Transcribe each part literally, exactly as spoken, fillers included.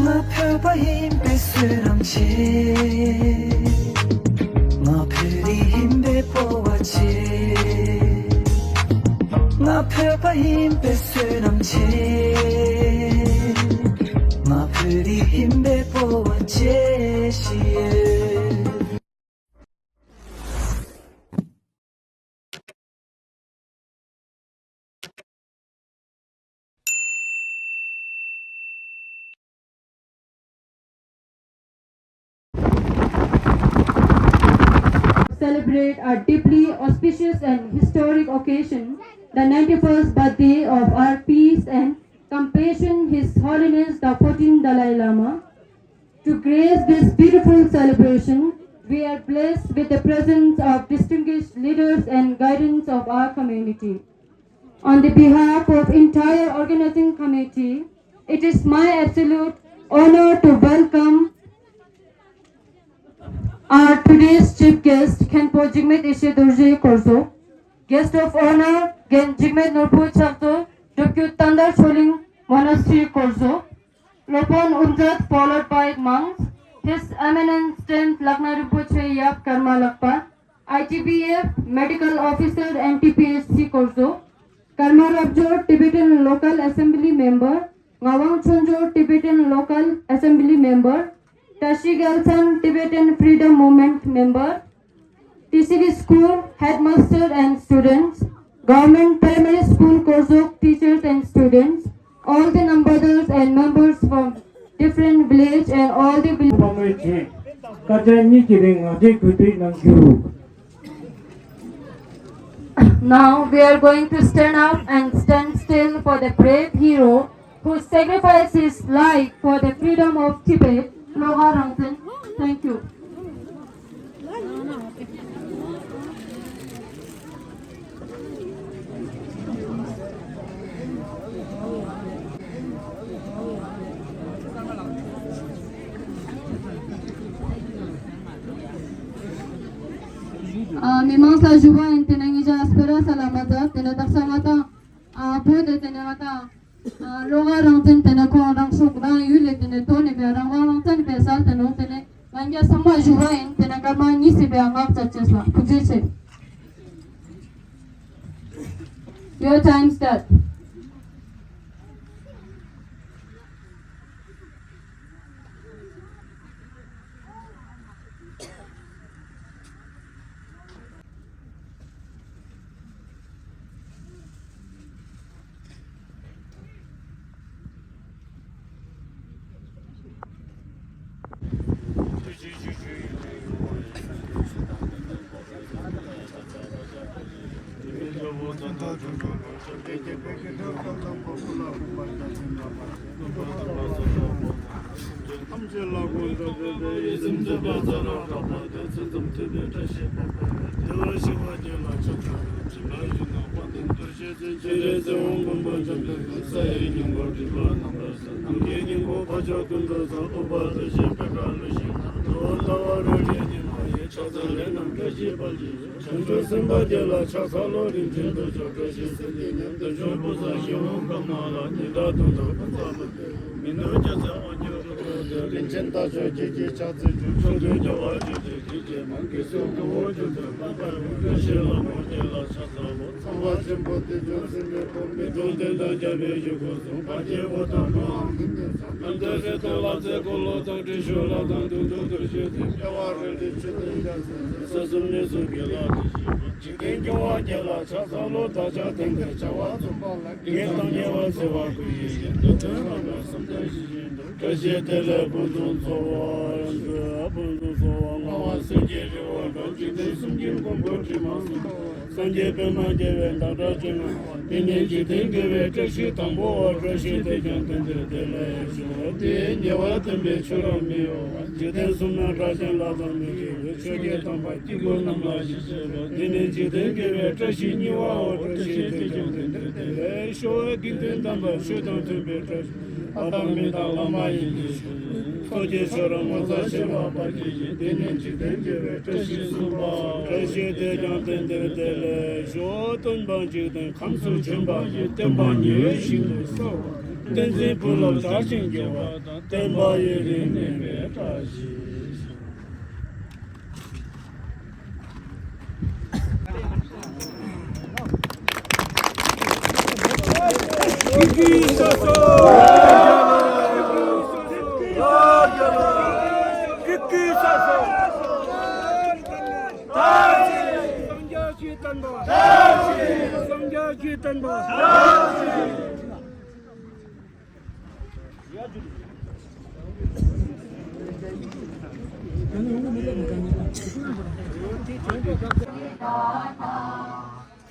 ང་བོད་པ་ཡིན་པའི་བསོད་ནམས་ཆེ། ང་བོད་རིགས་ཡིན་པའི་སྤོབས་པ་ཆེ། ང་བོད་པ་ཡིན་པའི་བསོད་ནམས་ཆེ། ང་བོད་རིགས་ཡིན་པའི་སྤོབས་པ་ཆེ་ཞེས། Celebrate a deeply auspicious and historic occasion, the ninety-first birthday of our peace and compassion, His Holiness the fourteenth Dalai Lama. To grace this beautiful celebration, we are blessed with the presence of distinguished leaders and guidance of our community. On the behalf of entire organizing committee, it is my absolute honor to welcome our today's chief guest, Khenpo Jigme Ishe Dorje Korzo. Guest of honor, Gen Jigme Norpu Chakto, Tokyo Tandar Choling Monastery Korzo. Lopon Unzat, followed by monks, His Eminence tenth Lakna Rinpoche Yap Karma Lakpa, I T B F Medical Officer and T P H C Korzo, Karma Rabjor Tibetan Local Assembly Member, Ngawang Chonjor Tibetan Local Assembly Member, Tashi Gelson Tibetan Freedom Movement Member, T C V school headmaster and students, government primary school Korzok teachers and students, all the Nambadars and members from different village and all the village. དཀར་ཆག་གཉིས་ཀྱི་རིང་ངག་བཅད་གུས་འདུད་གནང་རྒྱུ། Now we are going to stand up and stand still for the brave hero who sacrificed his life for the freedom of Tibet, Loga Rangten. Thank you. ཨ། མི་མང་ས་ཞུ་བ་ཡིན། དེ་ནས་ངེད་ཅག་སྤེ་ར་ས་ལ་མ་ཛ། དེ་ནས་དག་ས་ང་དང་། ཨ། བོད་དེ་དེ་ནས་ང་དང་། ཨ། ལོ་ག་རང་བཙན་དེ་ནས་ཁོང་རང་སྲོག་རང་ཡུལ་ལས་དེ་ནས་དོ་ནས་པའི་རང་དབང་རང་བཙན་པའི་སར་དེ་ནོ། དེ་ནས་ང་རྒྱལ་ཚང་མ་ཞུ་བ་ཡིན། དེ་ནས་སྐར་མ་གཉིས་སི་པའི་ངག་ཚར་ཅེས་ལ་ཐུགས་རྗེ་ཆེ། Your time start. བྱང་ཆུབ་སེམས་དཔའ་དེ་ལ་ཕྱག་འཚལ་ལོ། རིན་ཆེན་དུ་ཆོག་བཀྲ་ཤིས་ཚེ་འདིར་མཉམ་དུ་བཞུགས། བུ་བཟང་ཞི་བ་ཀརྨ་ལ། ཉི་ཟླ་དུས་དང་ཕན་ཚུན་མི་མཐུན། མི་ནོར་རྒྱལ་མཚན་དབང་སྒྱུར་ཐུབ་པ་དེ། རིན་ཆེན་རྟ་མཆོག་ཁྱེད་ཀྱི་ཕྱག་འཚལ་ཞུ། ཕྱོགས་དུས་རྒྱལ་བ་ཆོས་ཀྱི་ཁྱེད་ཀྱི་མང་གི་སྲོག་གི་འོག་གྱུར་ཚེ། དཔལ་འབར་བའི་བཀྲ་ཤིས་ལྷ་མོ་ཁྱེད་ལ་ཕྱག་འཚལ་ལོ། ཚངས་པ་ཆེན་པོ་དེ་བཞིན་གསུང་གི་བུ། མི་མཐུན་དོན་དང་བཅས་པའི་ཞུ་སྒོ་སྲུང་། བར་ཆད་བོ་དང་ཀླུའང་ཀུན་ནས་སྲུང་། ལམ་འདི་རེ་ཐོག་ལ་ཚེ་འཁོར་ལོ་དང་། ཏྲི་ཤུལ་ལ་དང་དུས་འཁོར་དུར་ཞིག་ཚེ། དཔྲལ་བ་རལ་གྲི་ཆུ་ལྡན་རྒྱལ་མཚན་ས་གསུམ་གནས་གསུམ་གྱི་ལྷ་དང་བཅས་པ། འཇིག་རྟེན་སྐྱོང་བ་ཁྱེད་ལ་ཕྱག་འཚལ་ལོ། བདག་ཅག་དེང་འདིར་བྱ་བ་རྩོམ་པ་ལ། རྒན་དང་ཉེ་བར་འཚེ་བ་ཀུན་ཡི་ཡིན། དུས་མཐུན་རང་གྲོལ་བསམ་དོན་ཇི་བཞིན་དུ། བཀྲ་ཤིས་བདེ་ལེགས་ཕུན་སུམ་ཚོགས་པར་མཛོད། ཕུན་སུམ་ཚོགས་པ་མངའ་བ་སེམས་ཀྱི་རི་བོ་འདྲ། འཇིག་རྟེན་གསུམ་གྱི་མགོན་པོ་དྲི་མ་གསུམ། སངས་རྒྱས་པདྨ་རྒྱལ་བའི་བདག་སྒྲ་ཅན། དེ་ནས་འཇིག་རྟེན་དགེ་བའི་བཀྲ་ཤིས་དང་པོ་བ། བཀྲ་ཤིས་དེས་ཀྱང་དེང་འདིར་བདེ་ལེགས་ཤོག། དེའི་ཉེ་བར་སྟོན་པའི་ཆོས་རབ་མི་གཡོ་བ། འཇིག་རྟེན་གསུམ་ན་གྲགས་ཅན་ལྷ་དང་མི་འབྲལ་བའི། ཆོས་ཀྱི་དམ་པ་དཀྱིལ་འཁོར་རྣམས་ལ་ཞི་བྱེད་པ། དེ་ནས་འཇིག་རྟེན་དགེ་བའི་བཀྲ་ཤིས་གཉིས་པའོ། བཀྲ་ཤིས་དེས་ཀྱང་དེང་འདིར་བདེ་ལེགས་ཤོག། དགེ་འདུན་དམ་པ་ཆོས་དང་མཐུན་པའི་བཀྲ་ཤིས། ལྷ་དང་མི་དང་བླ་མ་ཡི་གེ་ཤོག། ཚོགས་ཀྱི་མཆོག་རབ་ངོ་མཚར་ཆེ་བ་པ་ཀྱེ་ཡིས། དེ་ནས་འཇིག་རྟེན་དགེ་བའི་བཀྲ་ཤིས་གསུམ་པ། བཀྲ་ཤིས་དེས་ཀྱང་དེང་འདིར་བདེ་ལེགས་ཤོག། སྟོན་པ་འཇིག་རྟེན་ཁམས་སུ་བྱོན་པ་ཡི། སྟོན་པ་ཉི་འོད་ཞིག་ཏུ་གསལ་བ། བསྟན་འཛིན་བུ་སློབ་དར་ཞིང་རྒྱས་པ་དང་། བསྟན་པ་ཡུན་རིང་གནས་པའི་བཀྲ་ཤིས་ཤོག།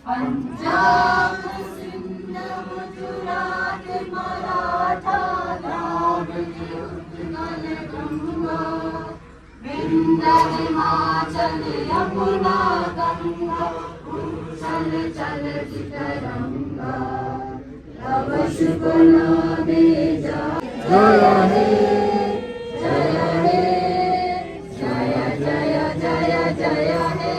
पञ्जाब सिन्ध गुजरात मराठा द्राविड उत्कल गङ्गा विन्ध्य हिमाचल यमुना गङ्गा उच्छल चल चितरङ्गा तव शुभ नामे जा जय हे जय हे जय जय जय जय हे।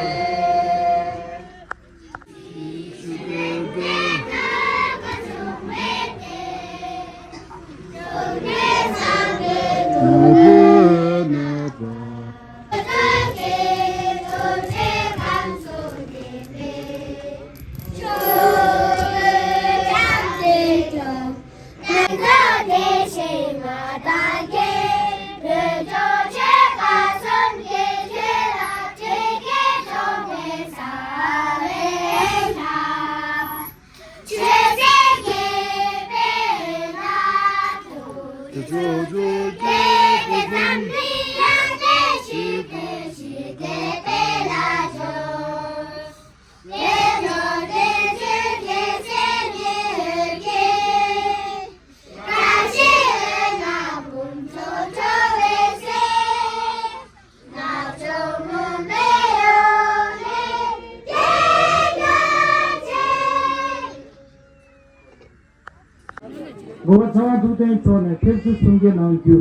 འགོ་པ་ཚེ་དབང་ཐུབ་བསྟན་མཆོག་ནས་ཕེབས་བསུ་གསུང་བཤད་གནང་རྒྱུ།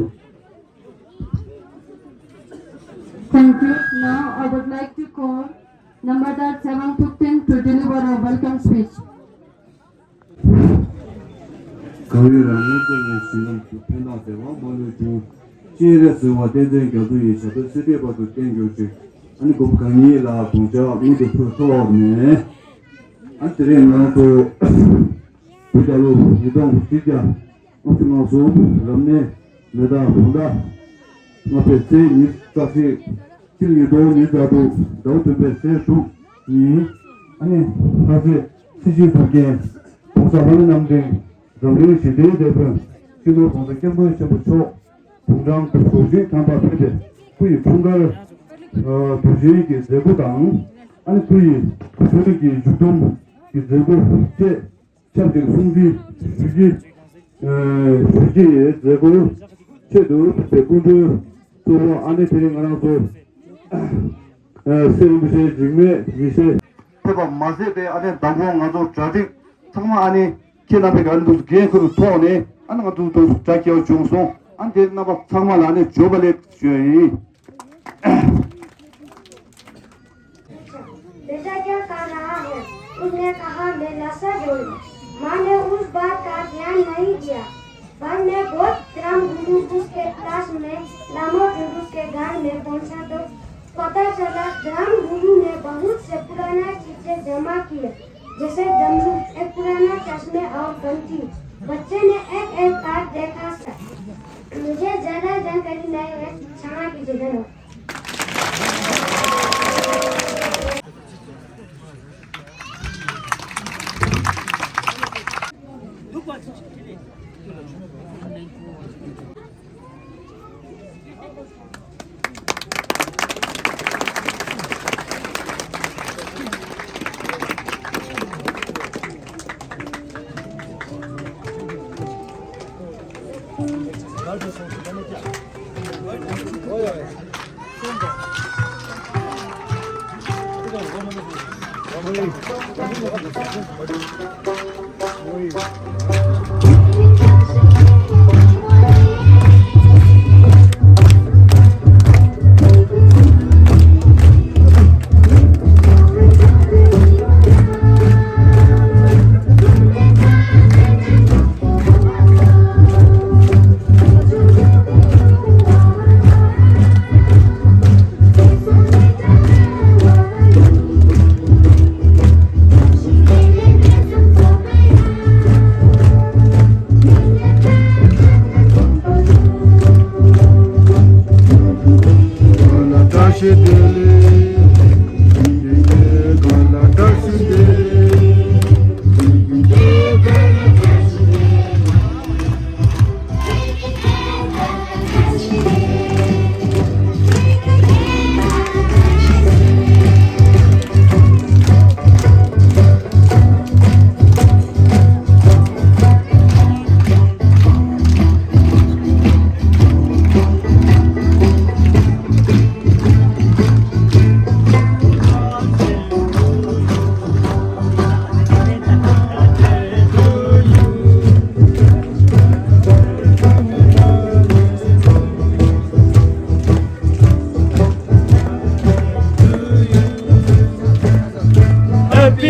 Thank you. Now I would like to call Nambardar Tsewang Thupten to deliver a welcome speech. གང་ཡིན་རང་ངོས་ཀྱི་ངས་ཞུ་ལམ་དུ་ཕན་བཏགས་ཟེར་བ་མ་ལུས་བྱུང་། སྤྱན་རས་གཟིགས་དབང་བསྟན་འཛིན་རྒྱ་མཚོ་ཡི་ཞབས་པད་སྲིད་མཐའི་བར་དུ་བརྟན་གྱུར་ཅིག་ཨ་ནི་འགོ་པ་གང་ཉིད་ལ་དགོངས་འཆར་མངོན་དུ་ཕུལ་ཐོག་ནས། ཨ་དེ་རིང་ང་ཚོ་བོད་རྒྱལ་ལོ་ཉིས་སྟོང་གཅིག་བརྒྱ་ལྔ་བཅུ་ང་གསུམ་རབ་གནས་མེ་ཟླ་བོད་ཟླ་ལྔ་པའི་ཚེས་ཉི་ཤུ་རྩ་གཅིག་སྤྱི་ལོ་ཉིས་སྟོང་ཉི་ཤུ་རྩ་དྲུག་ཟླ་བ་བདུན་པའི་ཚེས་དྲུག་ཉིན། ཨ་ནི་ལྷ་སྲས་སྲིད་ཞིའི་གཟུགས་ཅན་༸གོང་ས་ལྷ་མི་རྣམ་འདྲེན་འཛམ་གླིང་ཞི་བདེའི་དེད་དཔོན་སྤྱི་ནོར་༸གོང་ས་༸སྐྱབས་མགོན་ཆེན་པོ་མཆོག་དུང་སྦྲང་དུ་གདུང་ཤུགས་ཐང་པ་ཕེབས་ཏེ་སྐུ་ཡི་འཁྲུངས་སྐར་དུས་ཆེན་གྱི་མཛད་སྒོ་དང་། ཨ་ནི་སྐུ་ཡི་ཆོས་ལུགས་ཀྱི་མཇུག་སྡོམ་གྱི་མཛད་སྒོ་བཅས། ཆབས་ཅིག་སྲུང་བརྩི་ཞུ་རྒྱུ། ཞུ་རྒྱུ་ཡི་མཛད་སྒོའི་ཆེད་དུ་ཕེབས་པའི་སྐུ་མགྲོན་གཙོ་བོ་ཨ་ནེ་དེ་རིང་ང་རང་ཚོ་སེ་རིན་པོ་ཆེའི་འཇིགས་མེད་ཉི་ཟེར་ཕེབས་པ་མ་ཟད་པའི་ཨ་ནེ་མདང་དགོང་ང་ཚོ་གྲ་སྒྲིག་ཚང་མ་ཨ་ནེ་ཁྱེད་རྣམ་པས་ག་རེ་འདུག་འགན་ཁུར་ཐོག་ནས་ཨ་ནེ་ང་ཚོ་དུ་གྲ་རྒྱས་བྱུང་སོང་། ཨ་ནེ་དེ་རྣམ་པ་ཚང་མ་ལ་ཨ་ནེ་མགྱོགས་པ་ལེགས་ཞུ་ཡ་ཡིན། बेटा क्या गा रहा है? उसने कहा, मैं लाशा जोड़ूं। माँ ने उस बात का ध्यान नहीं दिया। बाद में बहुत ग्राम गुरु उसके क्लास में लामो जुलूस के घर में पहुंचा तो पता चला ग्राम गुरु ने बहुत से पुराना चीजें जमा किए, जैसे डमरू, एक पुराना चश्मे और घंटी। बच्चे ने एक एक कर देखा। मुझे ज्यादा जानकारी नहीं है, क्षमा कीजिए। धन्यवाद। Happy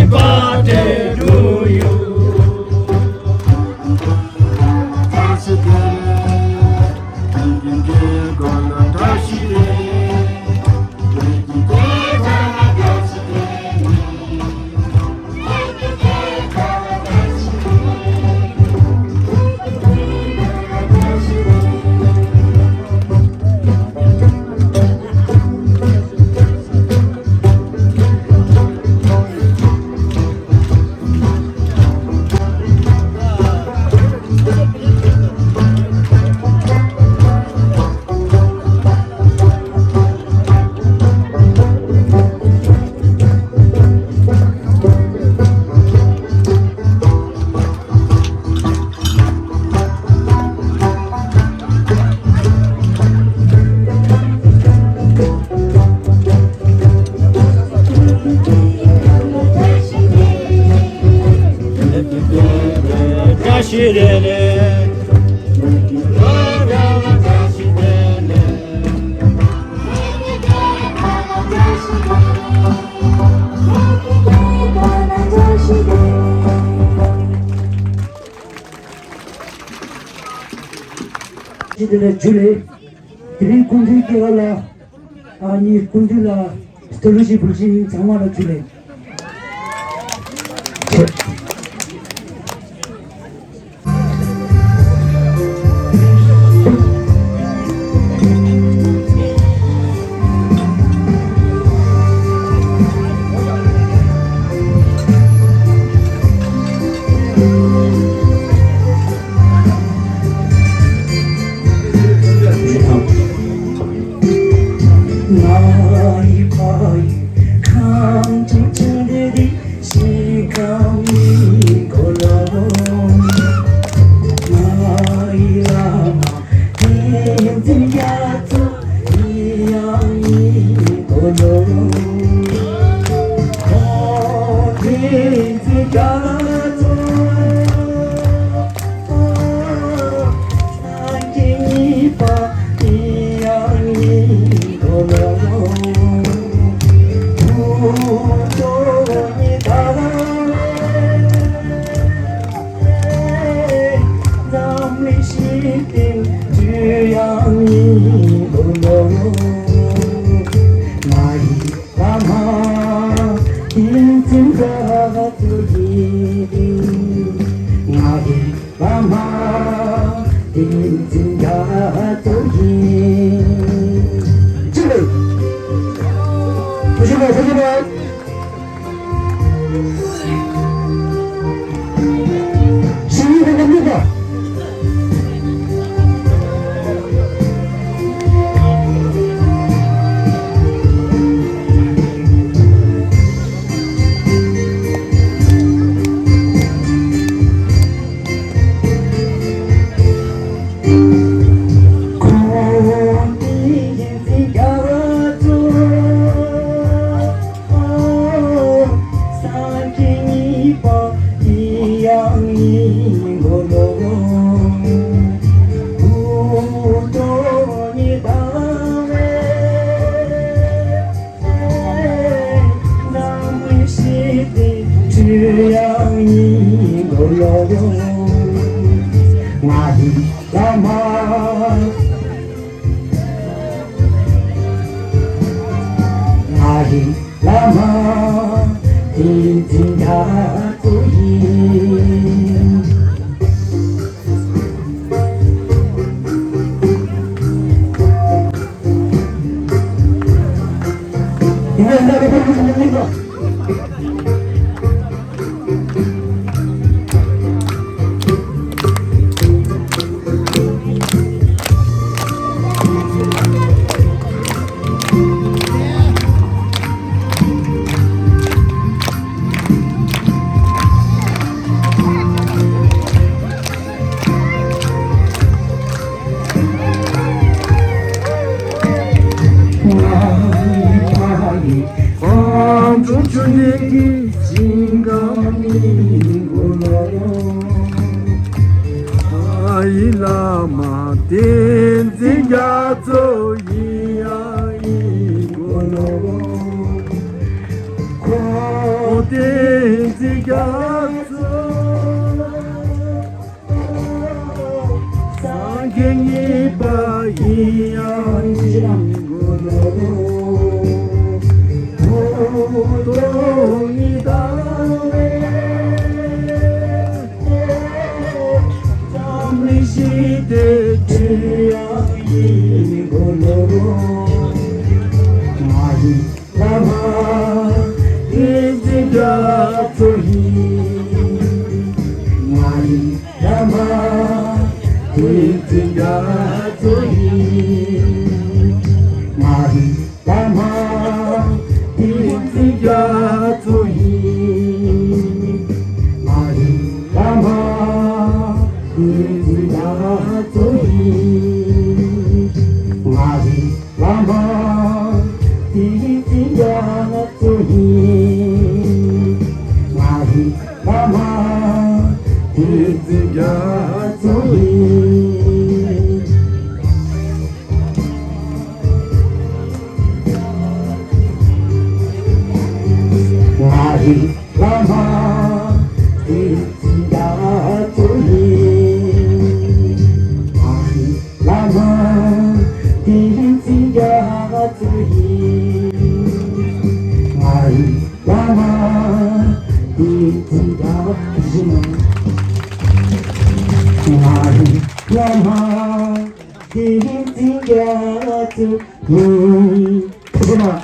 birthday to you. ཅི་དེ་ལ་ཇུ་ལེ། དེ་རིང་སྐུ་མདུན་སྐྱེ་བ་ལ། ཨ་ནི་སྐུ་མདུན་ལ་སྟོད་ལུགས་ཤིག་འབུལ་བཞིན་ཡིན། ཚང་མ་ལ་ཇུ་ལེ། ཨ་ཡི་བླ་མ་བསྟན་འཛིན་རྒྱ་མཚོ་ཡིན་ཡང་ཡིན་དགོས་ལོ། ཁོང་བསྟན་འཛིན་རྒྱ་མཚོ། སངས་རྒྱས་གཉིས་པ་ཡིན་ཡང་ཡིན་དགོས་ལོ། ཐུགས་དང་ཉིད་དང་བས། ལྕམ་རིན་ཞི་བདེ་སྤྲུལ་ཡང་ཡིན་དགོས་ལོ། ང་ཡི་བླ་མ་བསྟན་འཛིན་རྒྱ་མཚོ་ཡིན། ང་ཡི་བླ་མ་བསྟན་འཛིན་རྒྱ་མཚོ་ཡིན། ང་ཡི་བླ་མ་བསྟན་འཛིན་རྒྱ་མཚོ་ཡིན། ང་ཡི་བླ་མ་བསྟན་འཛིན་རྒྱ་མཚོ་ཡིན། ང་ཡི་བླ་མ་བསྟན་འཛིན་རྒྱ་མཚོ་ཡིན། ང་ཡི་བླ་མ་བསྟན་འཛིན་རྒྱ་མཚོ་ཡིན། ང་ཡི་བླ་མ་བསྟན་འཛིན་རྒྱ་མཚོ་ཡིན། ང་ཡི་བླ་མ་བསྟན་འཛིན་རྒྱ་མཚོ་ཡིན། ང་ཡི་བླ་མ་བསྟན་འཛིན་རྒྱ་མཚོ་ཡིན། ང་ཡི་བླ་མ་བསྟན་འཛིན་རྒྱ་མཚོ་ཡིན། ཐུགས་རྗེ་གནང་།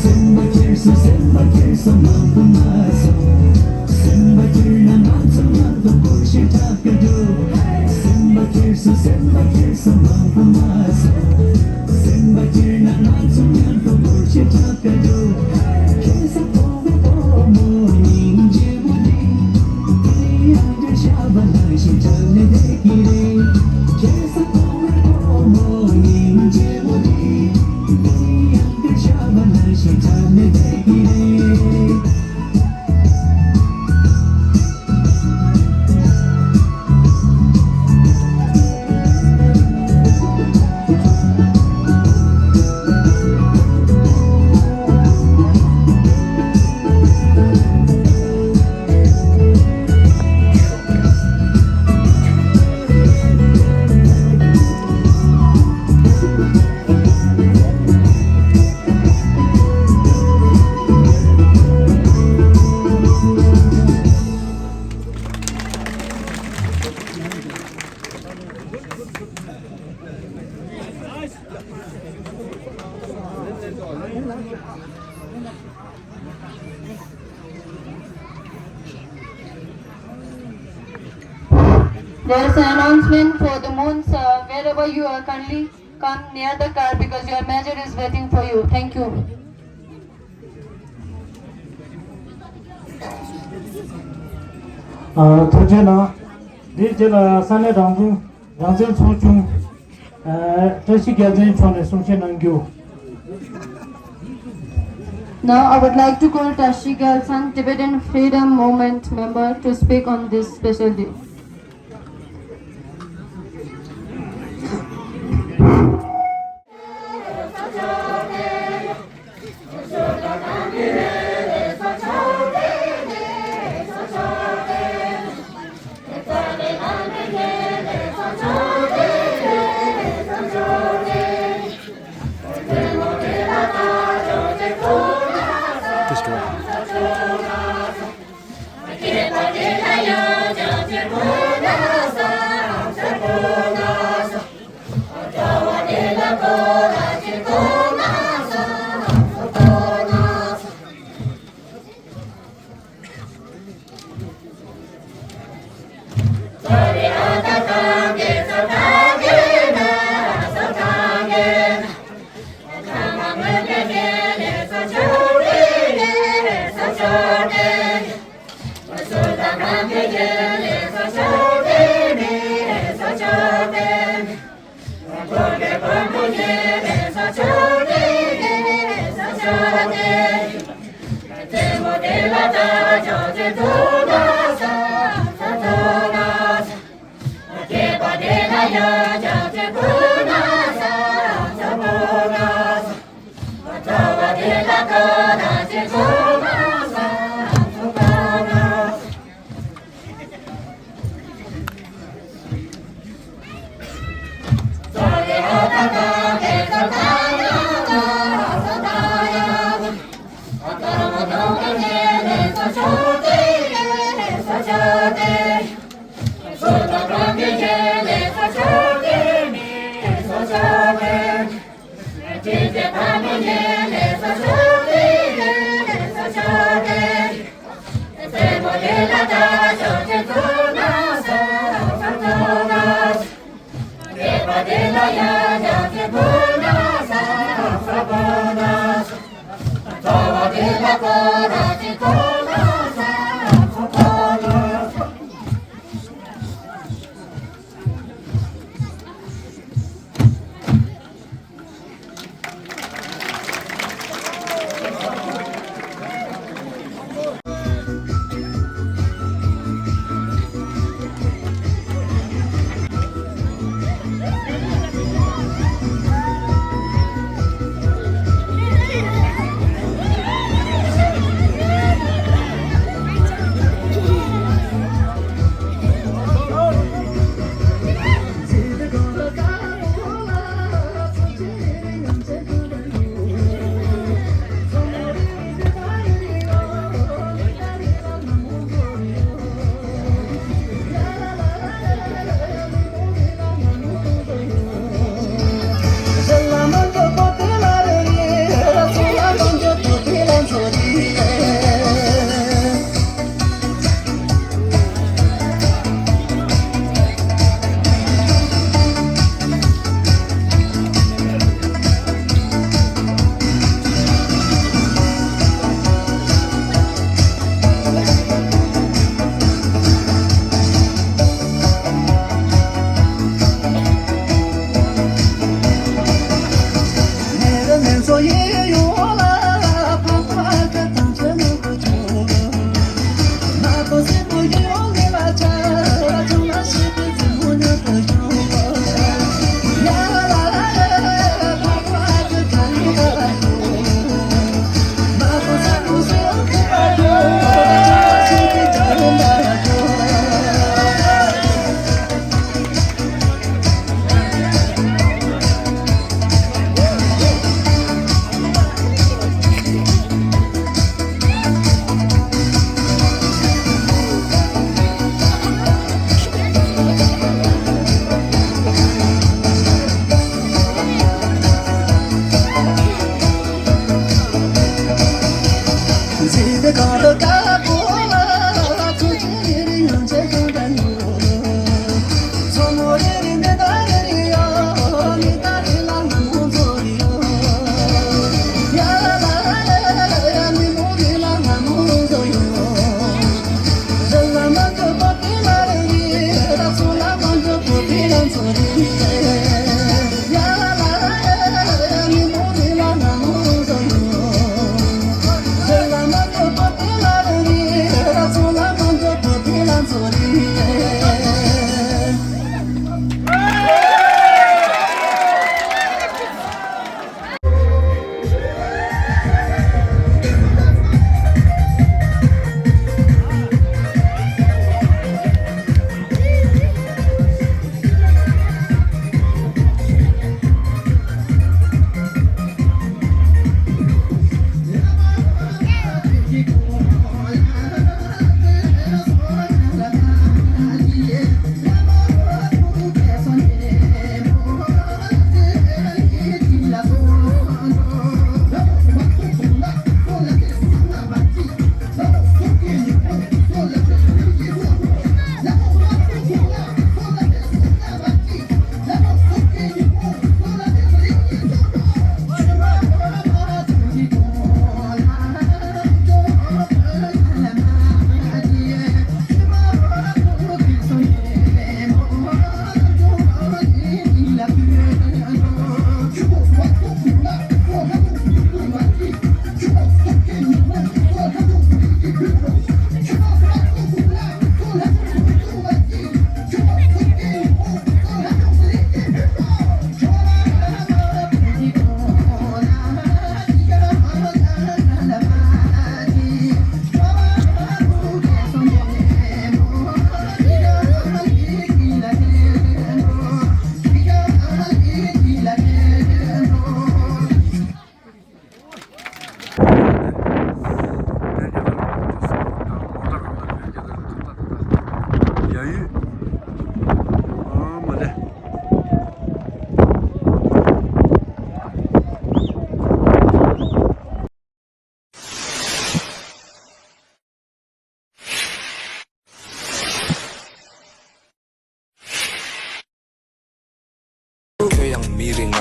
སེམས་པ་ཁྱེར་སོང་། སེམས་པ་ཁྱེར་སོང་། མང་པོ་མ་སོང་། སེམས་པ་ཁྱེར་ན་ང་ཚོ་མཉམ་དུ་སྐུ་ཞབས་ཁྲབ་ཀ་འགྲོ། སེམས་པ་ཁྱེར་སོང་། སེམས་པ་ཁྱེར་སོང་། མང་པོ་མ་སོང་། སེམས་པ་ཁྱེར་ན་ང་ཚོ་མཉམ་དུ་སྐུ་ཞབས་ཁྲབ་ཀ་འགྲོ། ཁྱེད་ས་ཕོ་མོ་ཕོ་མོ་སྙིང་རྗེ་མོ་འདི། དེ་ཡང་དེ་ཤ་བ་ལ་ཞིག་ཁྲབ་ནས་བསྡད་ཀྱི་རེད། ཁྱེད་ས་ཕོ་མོ་ཕོ་མོ་སྙིང་རྗེ་མོ་འདི། There is an announcement for the moons. Uh, wherever you are, kindly come near the car because your major is waiting for you. Thank you. ཨ། ཐུགས་རྗེ་གནང་། འདིའི་རྗེས་ལ་ས་གནས་རང་དབང་རང་བཙན་ཚོགས་ཆུང་། ཨ། བཀྲ་ཤིས་རྒྱལ་མཚན་མཆོག་ནས་གསུང་བཤད་གནང་རྒྱུ། Now I would like to call Tashi Gyaltsang, Tibetan Freedom Movement member, to speak on this special day.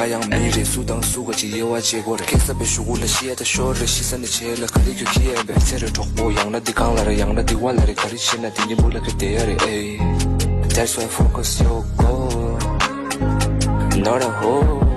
ཡང་མི་རེད། སུ་དང་སུ་ག་ཅིག་དབྱེ་བ་འབྱེད་དགོས་རེད། སྐད་གསར་པའི་གཞུག་གུ་ལ་ཤི་ཡ་ད་ཤོར་རེད། ཤི་ས་ནས་བྱེད་ལ་ག་རེ་རྒྱུ་ཁྱི་ཡ་བས་ཚེ་རེད་གྲོགས་པོ། ཡང་ན་འདི་གང་ལ་རེད། ཡང་ན་འདི་བ་ལ་རེད། ག་རེ་བྱེད་ན་དེ་གཉིས་པོ་ལ་ག་བསྡད་ཡ་རེད། ཨེ། That's why focus your goal, not a hole.